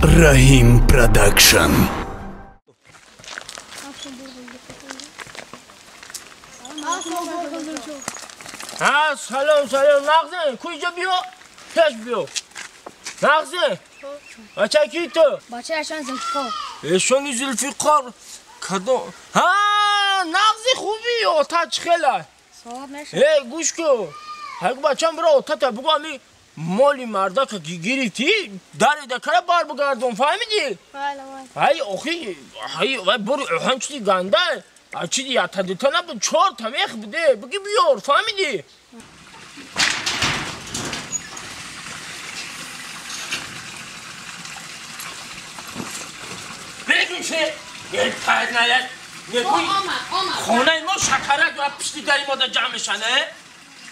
Раҳим Продакшн. ها سلام سلام نغزه کجا بیا پیش بیا نغزه بچه کی تو؟ بچه اشان زلفیقار اشان زلفیقار کدام ها نغزه خوبی آتش خیلی صاحب نشه ای گوش کن هگ بچم برو آتت بگو امی مالی مردا که گرفتی در دکره بار بگردون فهمیدی؟ بله بله های آخی های وای برو آهن چیزی گنده چیزی یا تا نبود چهار تا میخ بده بگی بیار فهمیدی؟ بگو چه یک پاید نیاد نگوی خونه ما شکرک و پشتی داری ما در جمعشانه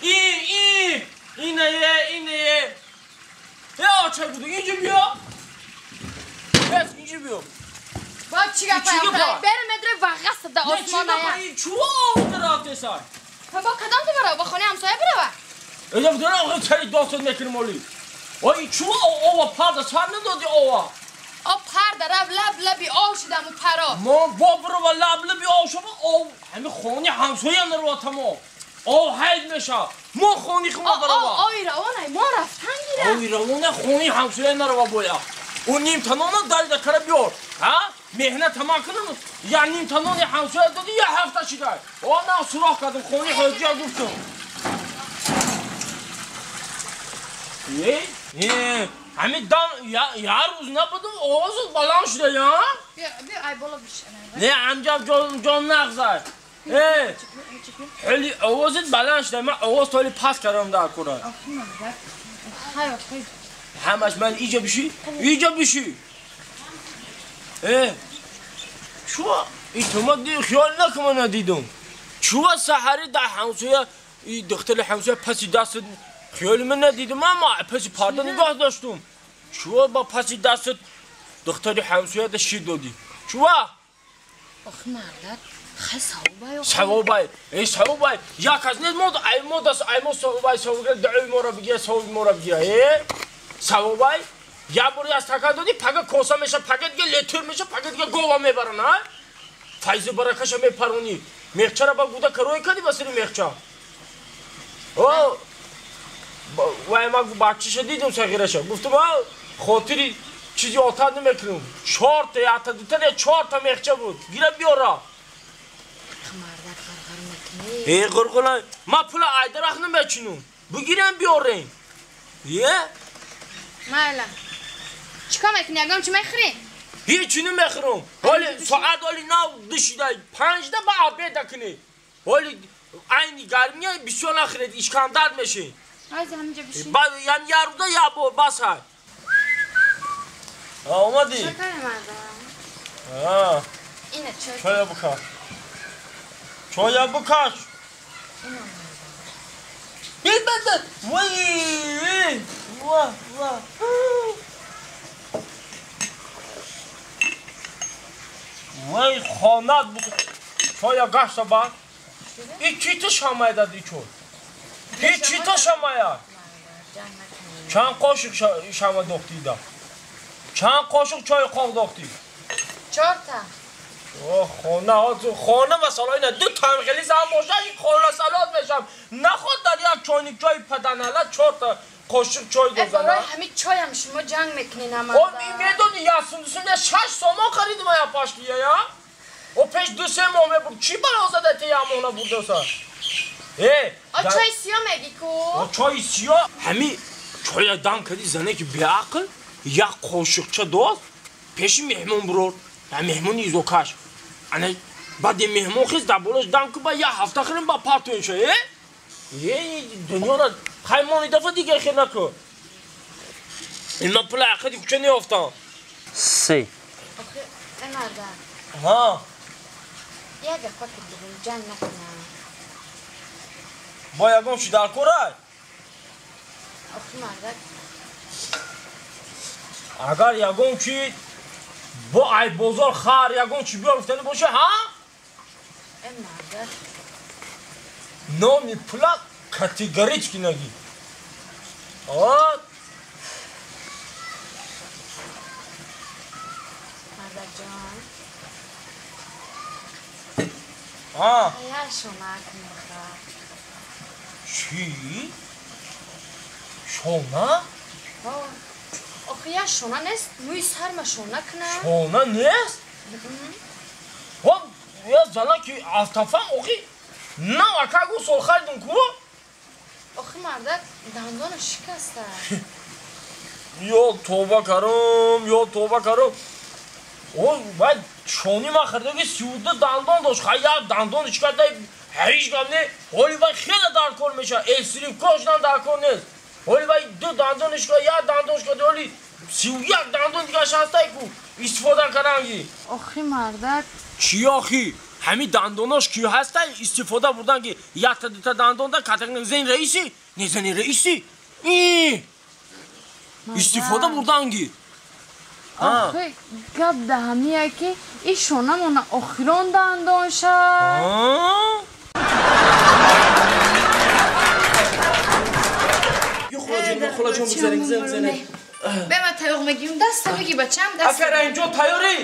این این اینه اینه یه آچه بودو اینجا بیا بس اینجا بیا با چی گپا برم مدره وغست در آسمان نه چی گپا این چوه آو درافته سای با کدام تو برو با خونه همسایه برو اجازه داره آقا چری داست نکنیم ولی این چوه آو پرده سر ندادی آو آب پرده رب لب لبی آو شدم و پرا ما با برو و لب لبی آو شدم آو همه خونه همسایه نرو تمام آو حید میشه ما خونی خما برو آو آوی روانه ما رفتن گیره آوی روانه خونی همسایه نرو بایا او نیم تنانه داری دکره بیار ها مهنت تمام کنم یا نیم تنانه همسایه دادی یا هفته شده آه نه سوراخ کردم خونی حاجی گفتم یه همین دم یا روز نبودم آوازت بلند شده یا؟ بیا بیا ای بالا بشه نه امجا جان جان نغزه خیلی آوازت بلند شده من آواز تالی پس کردم در کنه همش من ایجا بشی ایجا بشی چو این تو ما خیال نکنم ندیدم چو سحری در همسایه این دختر همسایه پسی دست خیال من ندیدم اما پسی پرده نگاه داشتم چو با پسی دست دختر همسایه ده شیر دادی چو آخ مردک خیلی صوابای صوابای ای صوابای یک از نیست مود ای مود است ای مود صوابای صوابای دعوی ما را بگیر صوابی ما را بگیر ای صوابای یا بری از تکان دادی پگه کوسه میشه پگه دیگه لتر میشه پگه دیگه گوه میبرن ها فیض برکش میپرونی میخچه را با گوده کروی کردی بسری میخچه او وای ما بچه‌ش دیدم صغیرش گفتم خاطری چیزی آتاد نمیکنم چهار تا یا تا دو تا چهار تا میخچه بود گیره بیارا مردک غرغر میکنی ای غرغر ما پول ایدرخ نمیچینم بگیرم بیارم یه مالا چیکار میکنی اگم چی میخری هیچی نمیخرم ولی ساعت ولی نو دشیده پنج ده با آبیده کنی ولی عینی گرمیه بسیار نخرید اشکام درد میشه از همینجا بشین بعد یعنی یه روزه یا بار بس های اومدی چه کاری مردم اینه چای چای بکش چای بکش اینو بده وای واه واه وای خانات چای گشت با این چی تو شامای دادی چون این چی تو شامایا چند قاشق شما دوختی دا چند قاشق چای قاق دوختی چهار تا اوه خانه خانه مثلا اینه دو تا خیلی زن باشه این خانه سلات میشم نخواد در یک چای چای پدناله چهار تا قاشق چای دوزنه برای همین چای هم شما جنگ میکنین همه او میدونی یا سندسون شش سوما خریدم یا پاشکیه یا او پیش دو سه ماه میبرد چی برای زده تی امانه برده سر آ چای سیاه میگی کو؟ آ چای سیاه همی چای دم کردی زنه که بیعقل یک قاشقچه داد پیش مهمون برد مهمون ایزوکش انا بعد مهمون خیز در بالاش دم که با یه هفته خیریم با پرتون شه یه دنیا را خیمانی دفعه دیگه خیر نکن این من پول عقیدی کوچه نیافتم سه آخه امرده ها یه گپا که بگم جنگ نکنم با یگم چی در کوره؟ آخه مردک اگر یگم چی با ای بازار خر یگم چی بیار افتنی باشه ها؟ ای مردک نامی پولا категорически нагӣ Мардакҷон. Ҳа. Я шона кунам. Чӣ? Шона? Ҳа. Охи я шона нест, мӯи сарма шона кунам. Шона нест? Ҳо, я зана ки автофан охи нав акагу сол харидум ку? Охи мардак дандона шикаста. Ё тоба карам, ё тоба карам. О, вай шони ма харидаги 32 дандон дошт. Хай як дандон шикаста, ҳеҷ гап не. Ҳоли вай хеле даркор мешавад. Элстрипкошдан даркор нест. Ҳоли вай ду дандон шикаста, як дандон шикаста, ҳоли 31 дандон дигаш ҳастай ку истифода карданги. Охи мардак. Чӣ охи? Ҳамин дандонош ки ҳастай истифода бурдан ки якта дута дандонда катак зани раиси? Не зани раиси? И истифода бурданги. Охи гап да ҳамия ки ин шонамона охирон дандон шад. Холаҷон бигзарем, бигзарем. Бе ма тайёр мегирим, даста биги бачам, даста. Ака Раҳимҷон тайёрӣ?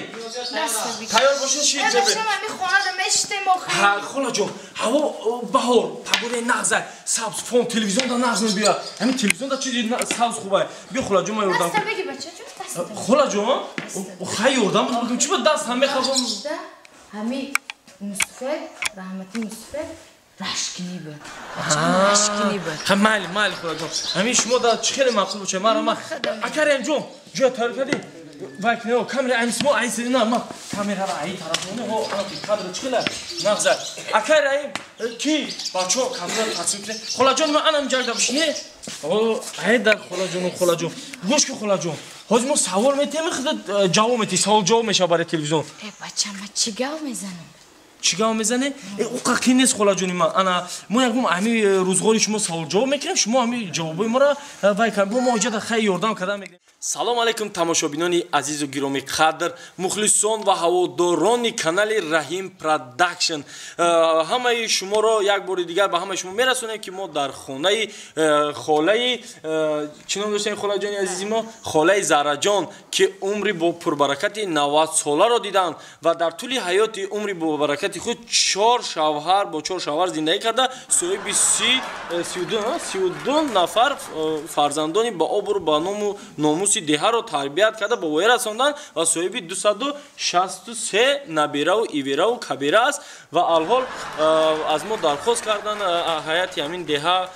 Даста биги. Тайёр бошин шир ҷабе. Бачам ами хонада мешитем охи. Ҳа, холаҷон, ҳаво баҳор, пагодаи нағза, сабз фон телевизионда нағз мебиёяд. Ҳамин телевизионда чизи сабз хубай. Биё холаҷон ма ёрдам. Даста биги бачаҷон, даста. Холаҷон, хай ёрдам бикун. Чӣ ба даст ҳам мехоҳам? Ҳами Мусафед, раҳмати Мусафед рашкинӣ буд. Рашкинӣ буд. Ха майли, майли холаҷон. Ҳамин шумо да чӣ хеле маъқул бошад. Мара ма ака Раҳимҷон, ҷоя тайёр кардӣ? Вай кино камера айнисмо айси на ма камерара ай тарафоне ҳо ана кадр чӣ хеле нағза. Ака Раҳим ки бачо камера тақсим кунед. Холаҷон ма анам ҷагда бишине. О, ай дар холаҷон, холаҷон. Гӯш ки холаҷон. Ҳозир мо савол метиҳем, худат ҷавоб метиҳӣ. Савол ҷавоб мешавад барои телевизион. Э бача, ма чӣ гап мезанам? Чӣ гап мезанӣ? Ӯ қин нест холаҷони ман. Ана мо ягон ҳами рӯзғори шумо савол ҷавоб мекунем, шумо ҳами ҷавобои моро вай кар. Бо мо иҷода хай ёрдам карда мегирем. Салом алейкум тамошобинони азизу гиромӣ қадр, мухлисон ва ҳаводорони канали Раҳим Продакшн. Ҳамаи шуморо як бори дигар ба ҳамаи шумо мерасонем, ки мо дар хонаи холаи чӣ ном доштем холаҷони азизи мо? Холаи Заҳраҷон, ки умри бо пурбаракати 90 соларо диданд ва дар тӯли ҳаёти умри бобаракати худ 4 шавҳар бо 4 шавҳар зиндагӣ карда, соҳиби 32 нафар фарзандони ба обрӯ ба ному номуси деҳаро тарбият карда ба воя расонданд ва соҳиби 263 набираву ивераву кабира аст. Ва алҳол аз мо дархост карданд ҳайати ҳамин деҳа,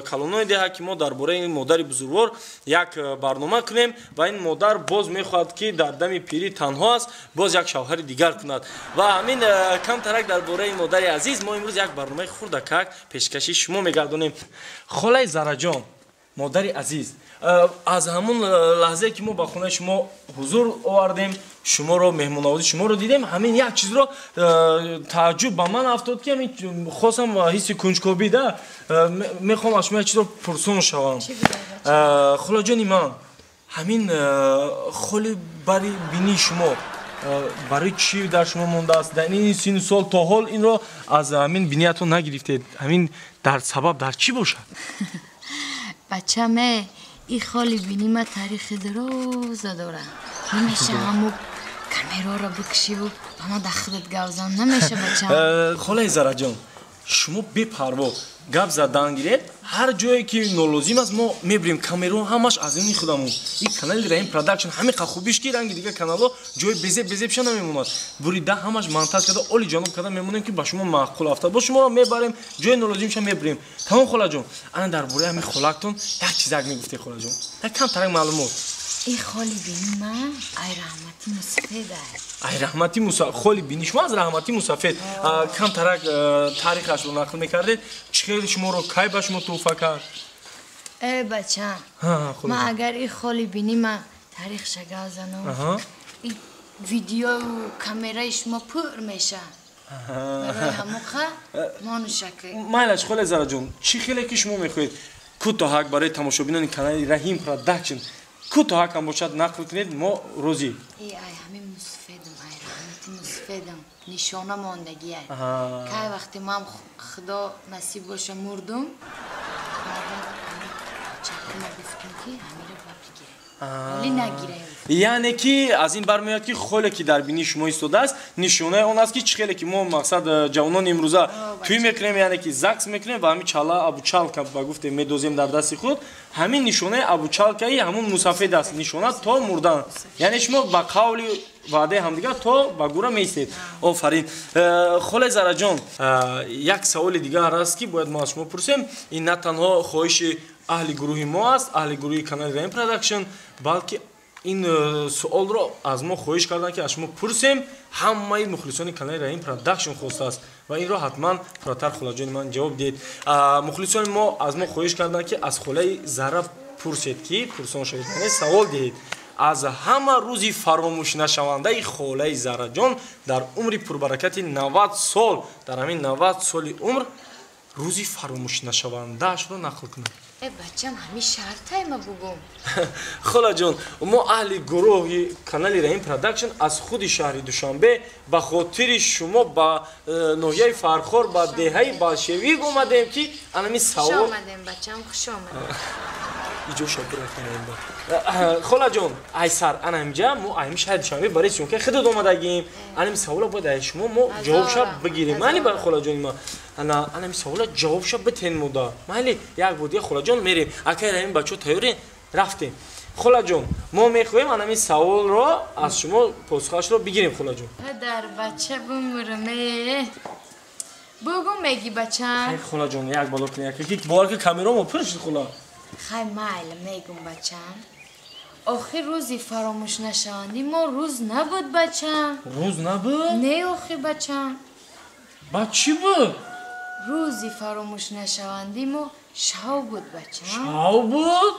калонои деҳа, ки мо дар бораи ин модари бузургвор як барнома кунем ва ин модар боз мехоҳад, ки дар дами пирӣ танҳо аст, боз як шавҳари дигар кунад. Ва ҳамин камтарак дар бораи модари азиз мо имрӯз як барномаи хурдакак пешкаши шумо мегардонем. Холаи Заҳраҷон, модари азиз, аз ҳамун лаҳзае ки мо ба хонаи шумо ҳузур овардем, шуморо меҳмоннавозии шуморо дидем, ҳамин як чизро тааҷҷуб ба ман афтод, ки ҳамин хостам ҳисси кунҷкобӣ да мехоҳам аз шумо як чизро пурсон шавам. Холаҷони ман, ҳамин холи бари бинии шумо барои чӣ дар шумо мондааст? Дар ин сину сол то ҳол инро аз ҳамин биниятон нагирифтед. Ҳамин дар сабаб дар чӣ бошад? Бачаме, ин холи бини ма таърихи дароза дора. Намеша ҳамо камераро бикшиву ба ма дар худат гап зан. Намеша бачам. Холаи Заҳраҷон, шумо бепарво гап задан гиред. Ҳар ҷое ки нолозим аст мо мебирем. Камерао ҳамаш аз ини худамон. Ин канали Раҳим Продакшн ҳамин қа хубиш ки ранги дигар каналҳо ҷои безеб безебша намемонад. Бурида ҳамаш монтаж карда, оли ҷаноб карда мемонем, ки ба шумо маъқул афтад. Бо шуморо мебарем, ҷои нолозимша мебирем. Тамом холаҷон. Ана дар бораи ҳамин холактон як чизак мегуфтед холаҷон. Як камтарак маълумот. Ин холи бини ман ай раҳмати Мусафед ай. Ай раҳмати Муса, холи бини шумо аз раҳмати Мусафед. Камтарак таърихашро нақл мекардед. Чӣ хел шуморо кай ба шумо тӯҳфа кард? Э бача, ман агар ин холи бини ман таърихша гап занам, ин видеою камераи шумо пур мешавад. Барои ҳамоқа монушака. Майлаш холаи Заҳраҷон, чӣ хеле ки шумо мехоҳед кӯтоҳак барои тамошобинони канали Раҳим Продакшн кӯтоҳак ҳам бошад нақл кунед, мо розӣ. Ай ҳамин Мусафедам, ай раҳмати Мусафедам нишона мондагӣ ай. Кай вақте ман худо насиб боша мурдум, чакума гуфтум, ки ҳамиро ба бигирем. Ҳоли нагирем. Яъне ки аз ин бармеояд, ки холе ки дар бинии шумо истодааст, нишонаи он аст, ки чӣ хеле ки мо мақсад ҷавонони имрӯза тӯй мекунем, яъне ки загс мекунем ва ҳамин чала обручалка ба гуфте медозем дар дасти худ, ҳамин нишонаи обручалкаи ҳамун мусафед аст, нишона то мурдан. Яъне шумо ба қавли ваъдаи ҳамдигар то ба гура меистед. Офарин. Холе Зараҷон, як саволи дигар аст, ки бояд мо аз шумо пурсем. Ин на танҳо хоҳиши аҳли гурӯҳи мо аст, аҳли гурӯҳи канали Раҳим Продакшн, балки ин суолро аз мо хоҳиш карданд, ки аз шумо пурсем. Ҳамаи мухлисони канали Раҳим Продакшн хостааст ва инро ҳатман пурратар холаҷони ман ҷавоб диҳед. Мухлисони мо аз мо хоҳиш карданд, ки аз холаи Зара пурсед, ки пурсон шавед, яъне савол диҳед: аз ҳама рӯзи фаромӯшнашавандаи холаи Зараҷон дар умри пурбаракати 90 сол, дар ҳамин 90 соли умр рӯзи фаромӯшнашавандаашро нақл кунад. Э, бачам, ҳамин шартай ма бугум? Холаҷон, мо аҳли гурӯҳи канали Раҳим Продакшн аз худи шаҳри Душанбе ба хотири шумо ба ноҳияи Фархор, ба деҳаи Болшевик омадем, ки анами савол. Хуш омадем, бачам, хуш омадем. Иҷо шаб. Холаҷон, айсар ана ҳамҷа мо ҳами шаҳри Душанбе барои съёмка худат омадагим. Анами савола бояд ай шумо мо ҷавобша бигирем. Майли, ба холаҷони ма ана анами савола ҷавобша битен мода. Майли, як бор дига, холаҷон, мерем. Акай Раҳим, бачаҳо тайёрен, рафтем. Холаҷон, мо мехоҳем анами саволро аз шумо посухашро бигирем, холаҷон. Дар бача бумурам, э, бугум меги, бачам? Холаҷон, як бало кунед, бовар ки камерамо пур шуд, хола. Хай, майли, мегум, бачам. Охир рӯзи фаромӯшнашавандӣ мо рӯз набуд, бачам. Рӯз набуд? Не, охир, бачам. Ба чӣ буд? Рӯзи фаромӯшнашавандӣ мо шав буд, бачам. Шав буд.